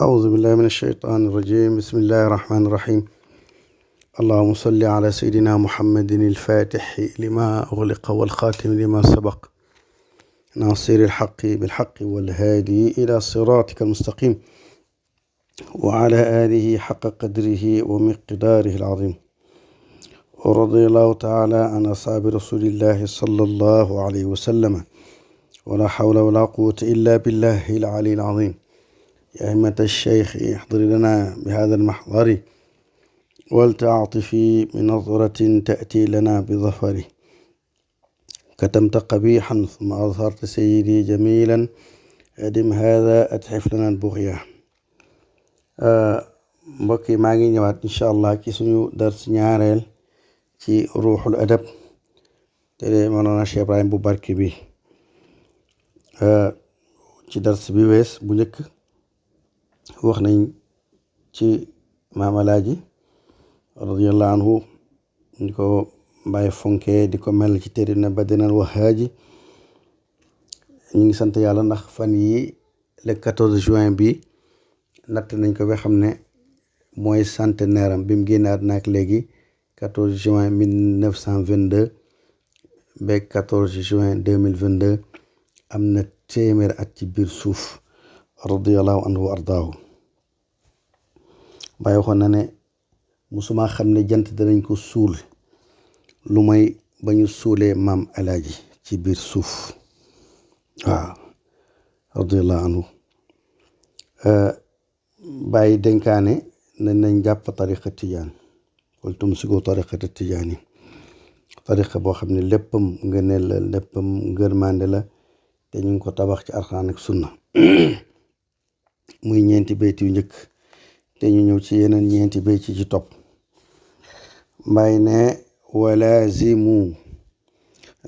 أعوذ بالله من الشيطان الرجيم. بسم الله الرحمن الرحيم. اللهم صل على سيدنا محمد الفاتح لما أغلق والخاتم لما سبق ناصر الحق بالحق والهادي إلى صراطك المستقيم وعلى آله حق قدره ومقداره العظيم. ورضي الله تعالى عن أصحاب رسول الله صلى الله عليه وسلم ولا حول ولا قوة إلا بالله العلي العظيم. يا همة الشيخ احضر لنا بهذا المحضر ولتعطفي بنظرة تأتي لنا بظفره. كتمت قبيحا ثم أظهرت سيدي جميلا أدم هذا أتحف لنا البغية. mbokk yi maa ngi ñëwaat incha allah ci suñu dars ñaareel ci ruuxul adab te Mawlana Cheikh Ibrahim bu barki bi. ci dars bi wees bu njëkk wax nañ ci Maam Alaaji radiyallahu anhu ñu ko bàyyi fonke di ko mel ci téere na badinal wahaaji. ñu ngi sant yàlla ndax fan yi le 14 juin bi natt nañ ko ba xam ne mooy centenaire am bi mu génne àddina ak léegi 14 juin 1922 ba 14 juin 2022 am na téeméer at ci biir suuf radiyallahu anhu wa ardaahu. Baay waxoon na ne musuma xam ne jant danañ ko suul lu may ba ñu suulee Maam Alaaji ci biir suuf. waaw radiyallahu anhu. Baay dénkaane nañ jàpp tariqa tijaan wala tumsiku tariqata tijaan yi, tariqa boo xam ne léppam ngëneel la, léppam ngërmande la, te ñu ngi ko tabax ci Alxuraan ak sunna. muy ñeenti bayt yu njëkk te ñu ñëw ci yeneen ñeenti bayt ci topp. Baay ne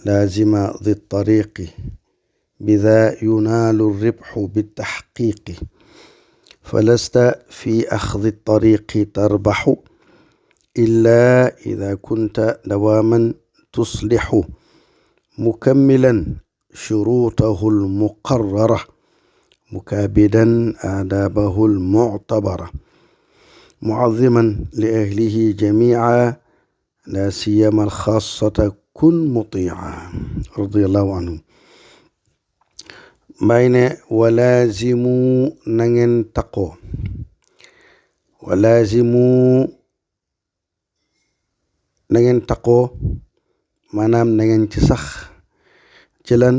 laazima di tariqi bida yunaalu ribxu bitaxqiqi falasta fi axdi tariqi tarbaxu illa ida kunta dawaaman tuslixu mukammilan shuruutahu almuqarrara mukaabidan aadaabahu almuctabara mucaziman li ahlihi jamiica laa siyama alxaasata kun mutiica radiyallahu anhu. Baay ne walaazimu na ngeen taqoo, walaazimu na ngeen taqoo maanaam na ngeen ci sax ci lan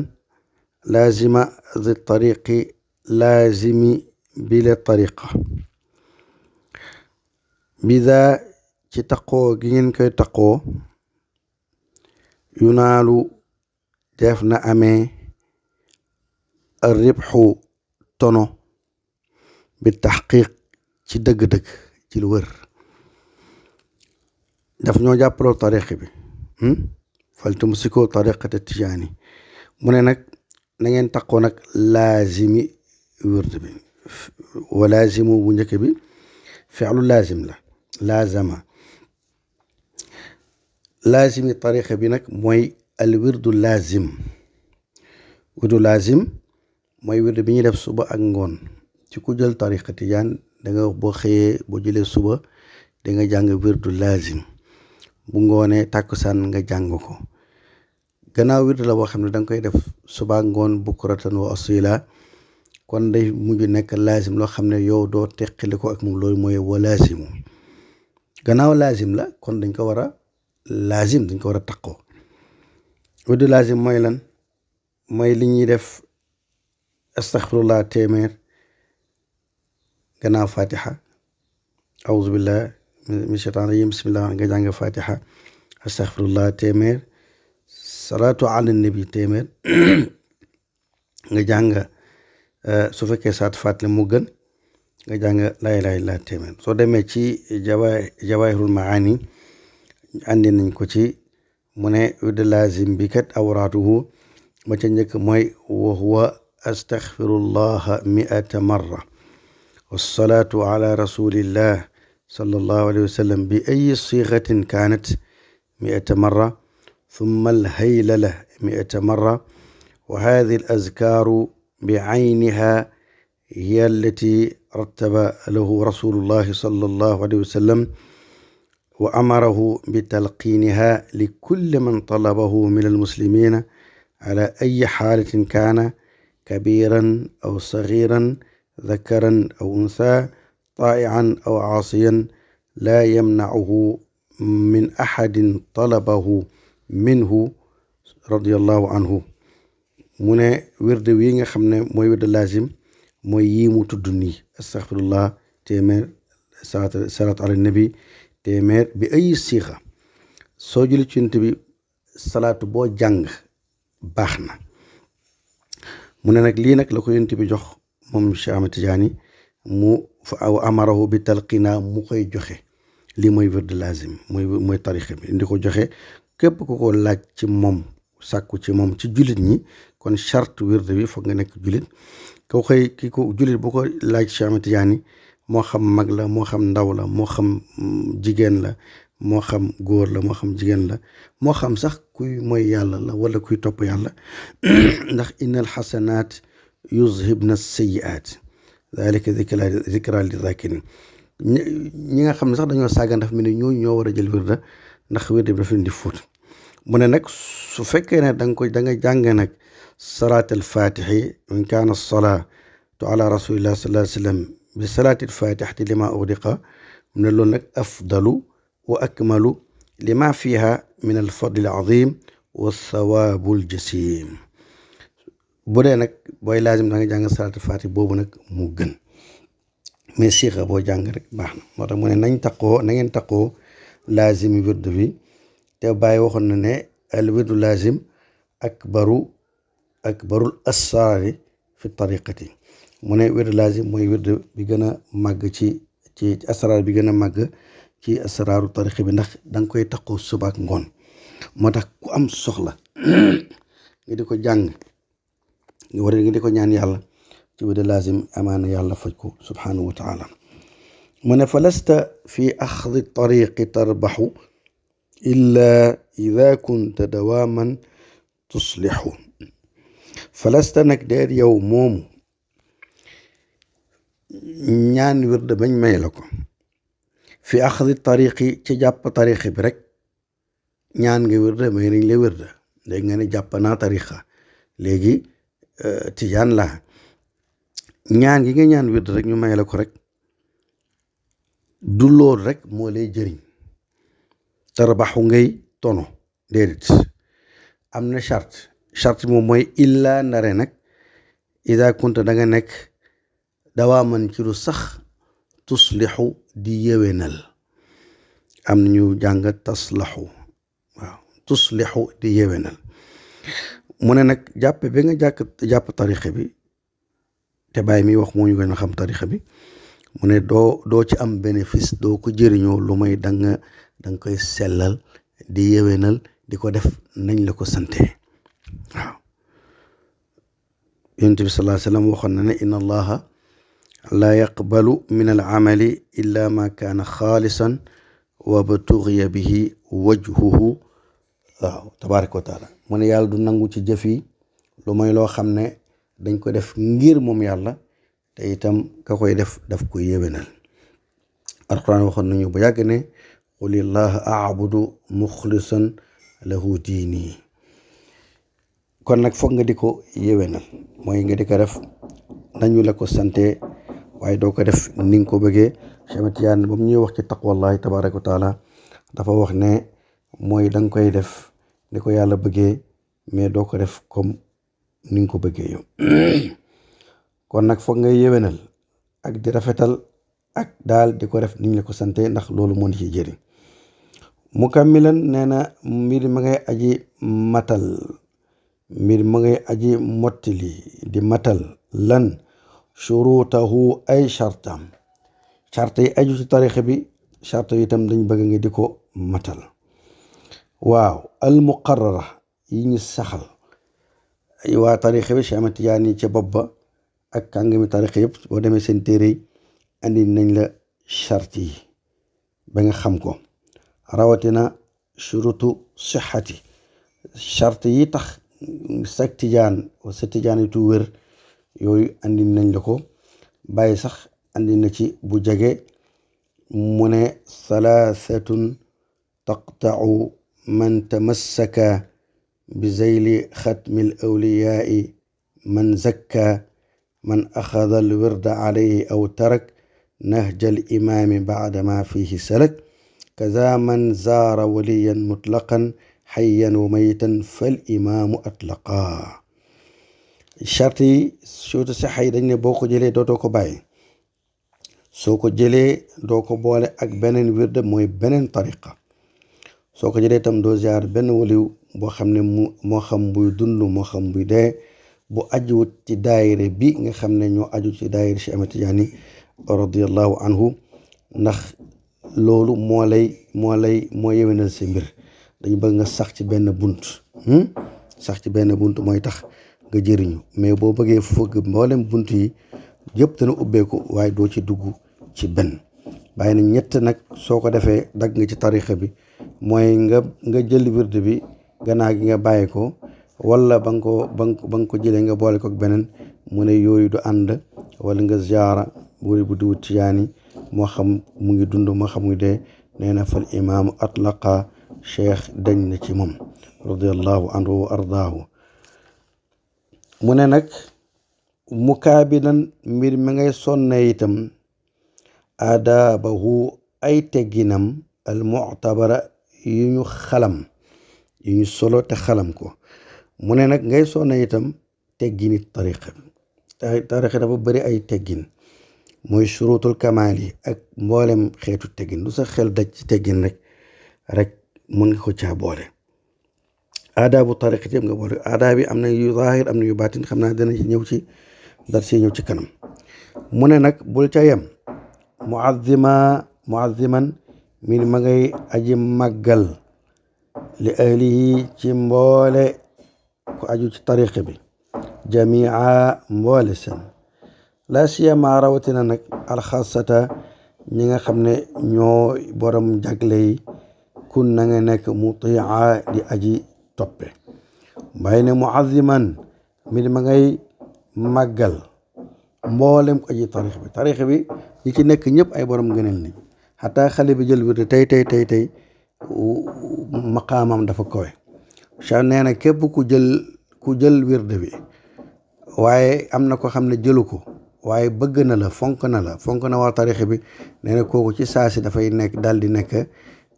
laazima di tariqi laazimi bile tariqa bida ci taqoo gi ngeen koy taqoo yunaalu def na amee ribxu tono bi taxqiq ci dëgg-dëgg ci lu wër. daf ñoo jàppaloo tariqa bi fal tumsiku tariqata tijaani mu ne nag na ngeen taqoo nag laazimi wërd bi. wa laazimu bu njëkk bi fi'lu laazim la, laazama. laazimi tariqa bi nag mooy al wirdu laazim. wirdu laazim mooy wirdu bi ñuy def suba ak ngoon. ci ku jël tariqa tijaan da nga boo xëyee boo jëlee suba da nga jàng wirdu laazim, bu ngoonee tàkkusaan nga jàng ko. gannaaw wirdu la boo xam ne da nga koy def suba ak ngoon bukratan wa asila, kon day mujj nekk laazim loo xam ne yow doo teqali ko ak moom. loolu mooy wa laazimu. gannaaw laazim la kon dañ ko war a laazim, dañ ko war a taqoo. wirdu laazim mooy lan? mooy li ñuy def astaghfirullah téeméer gannaaw fatiha, auzu billah min shaytaan rajim, bismillah nga jàng fatiha, astaghfirullah téeméer, salaatu ala nabi téeméer nga jàng su fekkee saat fàttali mu gën nga jàng laa ilaaha illallaah téeméer. soo demee ci jawaahirul maani andi nañ ko ci mu ne wirdu laazim bi kat awraatuhu ma ca njëkk mooy wa huwa astaghfirullaha mi'ata marra wassalaatu ala rasulillah sallallahu alayhi wa sallam bi ay sigatin kaanat mi'ata marra thumma alhaylala mi'ata marra wa haadihi al azkaaru بعينها هي التي رتب له رسول الله صلى الله عليه وسلم وأمره بتلقينها لكل من طلبه من المسلمين على أي حالة كان، كبيرا أو صغيرا، ذكرا أو أنثى، طائعا أو عاصيا، لا يمنعه من أحد طلبه منه رضي الله عنه. mu ne wird wi nga xam ne mooy wird lazim mooy yii mu tudd nii: astaghfirullah téeméer, salaatu ala nabi téeméer, bi ay siixa. soo julli ci Yonent bi salaatu boo jàng baax na. mu ne nag lii nag la ko Yonent bi jox moom Cheikh Ahmed Tidiane mu fa aw amarahu bi talqina mu koy joxe. lii mooy wird lazim mooy tarixa bi ndi ko joxe képp ku ko laaj ci moom, sàkku ci moom ci jullit ñi. kon charte wird bi foog nga nekk jullit. ki ko jullit bu ko laaj Cheikh Ahmed Tidiane moo xam mag la, moo xam ndaw la, moo xam jigéen la, moo xam góor la, moo xam jigéen la, moo xam sax kuy mooy yàlla la wala kuy topp yàlla ndax innal xasanaat yuzhibna sayyi'aat daalika zikraa li zaakirin. ñi nga xam ne sax dañoo sàggan daf mel ne ñoo war a jël wirda ndax wirda bi dafa leen di fóot. mu ne nag su fekkee ne da nga jàng nag salaatul faatixi in kaana salaatu ala rasulillah sallallahu alayhi wa sallam bi salaatil faatixati lima ughliqa. mu ne loolu nag afdalu wa akmalu lima fiha min al fadli al azim wa thawaabul jasim. bu dee nag booy laazim da nga jàng salaatul faatixi boobu nag mu gën, mais siixa boo jàng rek baax na. moo tax mu ne na ngeen taqoo laazimi wird bi. te bàyyi waxoon na ne al wirdu laazim akbarul asraari fi tariqati. mu ne wirdu laazim mooy wird bi gën a màgg ci asraar bi gën a màgg ci asraaru tariqa bi, ndax da nga koy taqoo suba ak ngoon. moo tax ku am soxla nga di ko jàng nga di ko ñaan yàlla ci wirdu laazim, amaana yàlla faj ko subhanahu wa taala. mu ne fa lasta fi axdi tariqi tarbaxu illa ida kunta dawaaman tuslixu. falasta nag deet yow moomu ñaan wird bañ may la ko fi axdi tariqi ci jàpp tariqi bi rek. ñaan nga wird may nañ la wird, léegi nga ne jàpp naa tariqa, léegi tijaan laa. ñaan gi nga ñaan wird rek ñu may la ko rek du loolu rek moo lay jëriñ tarbaxu ngay tono, déedéet. am na charte moom mooy illaa ndare nag ida kunta da nga nekk dawaaman ci lu sax tuslixu di yewenal. am na ñu jàng taslaxu, waaw, tuslixu di yewenal. mu ne nag jàppe bi nga jàpp tarixa bi, te bàyyi mi wax moo ñu gën a xam tarixa bi. mu ne doo ci am bénéfice, doo ko jëriñoo lu may danga koy sellal di yewenal, di ko def nañ la ko sante. waaw, yonent bi sallallahu alayhi wa sallam waxoon na ne inna allaha la yaqbalu min al amali illa ma kaana xaalisan wa btughiya bihi wajhuhu. waaw, tabaraka wa taala. mu ne yàlla du nangu ci jëf yi lu may loo xam ne dañ ko def ngir moom yàlla, te itam ka koy def daf koy yewenal. alquran waxoon nañu bu yàgg ne qulillaha a'budu muxlisan lahu diini. kon nag foog nga di ko yewenal, mooy nga di ko def nañu la ko sante, waaye doo ko def ni nga ko bëggee. Cheikh Ahmed Tidiane ba mu ñuy wax ci taqwallahi tabaraka wa taala dafa wax ne mooy da nga koy def ni ko yàlla bëggee, mais doo ko def comme ni nga ko bëggee yow. kon nag foog ngay yewenal ak di rafetal ak daal di ko def ni ñu la ko sante, ndax loolu moo di ci jëriñ. mukammilan nee na mbir ma ngay aji matal, mbir ma ngay aji mottali di matal lan shurutahu ay chartam. charte yi aju ci tarixa bi, charte yi itam dañ bëgg nga di ko matal. waaw, al muqarrara yi ñu saxal. ay waa tarixa bi Cheikh Ahmed Tidiane ca bopp ba ak kàngami tarixa yëpp boo demee seen téere yi andi nañ la charte yi ba nga xam ko. rawatina shurutu sixati, charte yi tax sa tijaan yi tu wér, yooyu andi nañ la ko. bàyyi sax andi na ci bu jege mu ne salaasatun taqta'u man tamassaka bi zeyli xatmi l awliyaai man zakka man axada al wirda alayhi aw tarak nahja al imaami bacda ma fihi salak kaza man zaara waliyan mutlaqan xayyan wa maytan fal imaamu atlaqa. charte yi surtout saxa yi dañ ne boo ko jëlee dootoo ko bàyyi, soo ko jëlee doo ko boole ak beneen wirde mooy beneen tariqa, soo ko jëlee itam doo ziar benn waliw boo xam ne moo xam buy dund moo xam buy dee bu ajuwut ci daayire bi nga xam ne ñoo aju ci daayire Cheikh Ahmed Tidiane radiallahu anhu, ndax loolu moo yewenal si mbir. dañu bëgg nga sax ci benn bunt sax ci benn bunt mooy tax nga jëriñu, mais boo bëggee fëgg mboolem bunt yi yëpp dana ubbeeku waaye doo ci dugg ci benn. bàyyi na ñett nag soo ko defee dagg nga ci tarixa bi, mooy nga jël wirde bi gannaaw gi nga bàyyi ko, wala ba nga ko jëlee nga boole ko ak beneen, mu ne yooyu du ànd. wala nga ziara bu diwu Tijaani moo xam mu ngi dund moo xam mu ngi dee, nee na fal imaamu atlaqa cheikh dañ na ci moom radiallahu anhu wa ardaahu. mu ne nag mukaabilan mbir mi ngay sonne itam aadaabahu ay tegginam al mu'tabara yu ñu xalam yu ñu solo te xalam ko. mu ne nag ngay sonne itam teggini tariqa dafa bëri ay teggin, mooy shurutul kamaal yi ak mboolem xeetu teggin. du sa xel daj ci teggin rek mun nga ko caa boole. aadaabu tariqa yëpp nga boole. aadaab yi am na yu zaahir am na yu baatin, xam naa dana ci ñëw ci dar si ñëw ci kanam. mu ne nag bul ca yem, muazziman min ma ngay aji màggal li ahlihi ci mboole ku aju ci tariqa bi, jamia mboole seen, la siyama rawatina nag alxasata ñi nga xam ne ñoo borom jagle yi, kun na nga nekk mutia di aji toppe. mbay ne muazziman min ma ngay màggal mboolem ko aji tarixa bi ñi ci nekk ñëpp ay borom gënal ni, xataa xale bi jël wirde tey maqaamam dafa kowe. Cheikh nee na képp ku jël wirde bi waaye am na ko xam ne jëlu ko waaye bëgg na la fonk na waa tarixa bi, nee na kooku ci saasi dafay nekk daal di nekk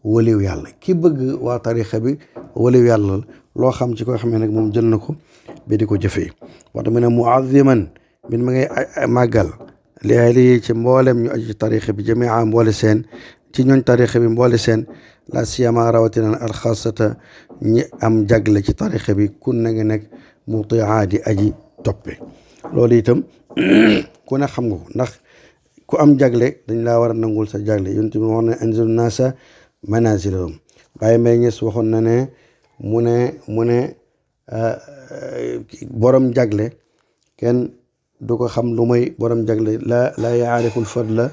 waliw yàlla. ki bëgg waa tarixa bi waliw yàlla loo xam ci ko xamee nag moom jël na ko bi di ko jëfee. waxta mu ne muazziman min ma ngay màggal li ahli ci mboolem ñu aju ci tarixa bi, jamia mboole seen, ci ñooñ tarixa bi mboole seen, la siyama rawatina alxasata ñi am jagle ci tarixa bi, kun na nga nekk mutia di aji toppe. loolu itam ku ne xam nga ko, ndax ku am jagle dañ laa war a nangul sa jagle. yonent bi wax na anzilu naasa manazilahum. Baye Mbaye Niass waxoon na ne mu ne borom jagle kenn du ko xam lu may borom jagle la yaariful fadla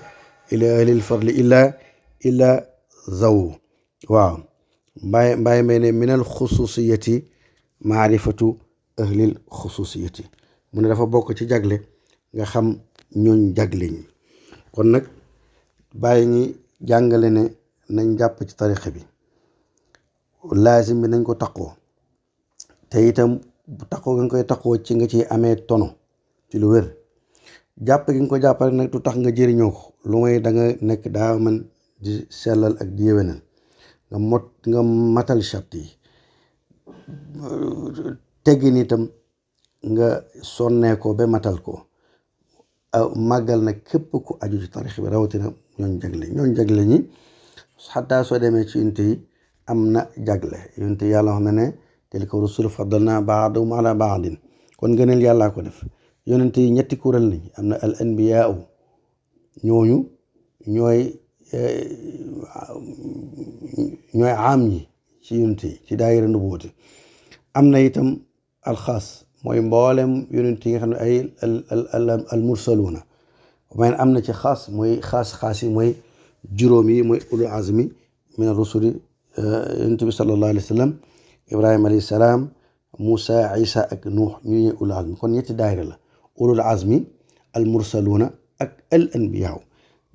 ila ahlil fadli illa zaw. waaw Baye Mbaye ne minal xususiyati maarifatu ahlil xususiyati. mu ne dafa bokk ci jagle nga xam ñooñ jagle ñi. kon nag bàyyi ñi jàngale ne nañ jàpp ci tarixa bi, laazim bi nañ ko taqoo, te itam taqoo nga koy taqoo ci nga ci amee tono ci lu wér. jàpp gi nga ko jàppale nag du tax nga jëriñoo ko, lu may da nga nekk daa mën di sellal ak di yéwénal, nga matal charte yi. teggin itam nga sonnee ko ba matal ko. màggal nag képp ku aju ci tarix bi rawatina ñooñ jagle ñi. xataa soo demee ci yonent yi am na jagle. yonent yàlla wax na ne tilka rusul faddalna baadahum ala baadin, kon ngëneel yàllaa ko def. yonent yi ñetti kuréel lañ, am na al anbiyaa ñooñu ñooy am ñi ci yonent yi ci daayira nubuwati. am na itam alxaas mooy mboolem yonent yi nga xam ne ay al mursaluuna. mais am na ci xaas mooy xaas yi mooy juróom yi mooy ulul azmi min ar-rusuli, yonent bi sallallahu alayhi wa sallam, ibrahima alayhi salaam, Moussa, Isa ak Nuux ñu ñuy ulul azmi. kon ñetti daayira la: ulul azmi, al mursaluuna ak al anbiyaaw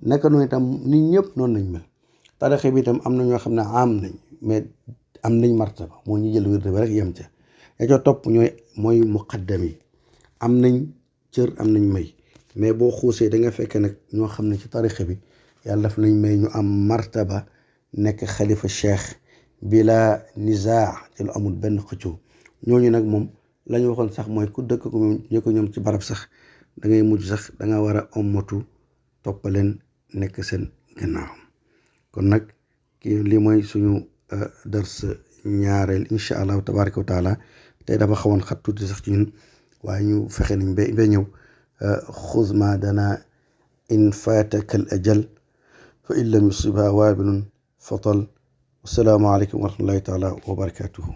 naka noonu itam nit ñëpp noonu lañ mel tarixa bi itam am na ñoo xam ne am nañ mais am nañ martaba moo ñu jël wérde ba rek yem ca ña ca topp mooy muqaddam yi am nañ cër am nañ may mais boo xuusee da nga fekk nag ñoo xam ne ci tarixa bi yàlla daf nañ may ñu am martaba nekk xalifa cheikh bila nizaa te lu amul benn xëccoo ñooñu nag moom la ñu waxoon sax mooy ku dëkk ko ñoom ci barab sax da ngay mujj sax da nga war a ommatu toppaleen nekk seen gannaaw kon nag lii mooy suñu dars ñaareel incha allahu tabaraka wa taala tey dafa xawoon xat tuuti sax ci ñun waaye ñu fexe nañ ba ñëw xuz ma dana in faataka al ajal fa in lam yusibha waabilun fatal wassalaamu aleykum wa rahmatullahi taala wa barakatuhu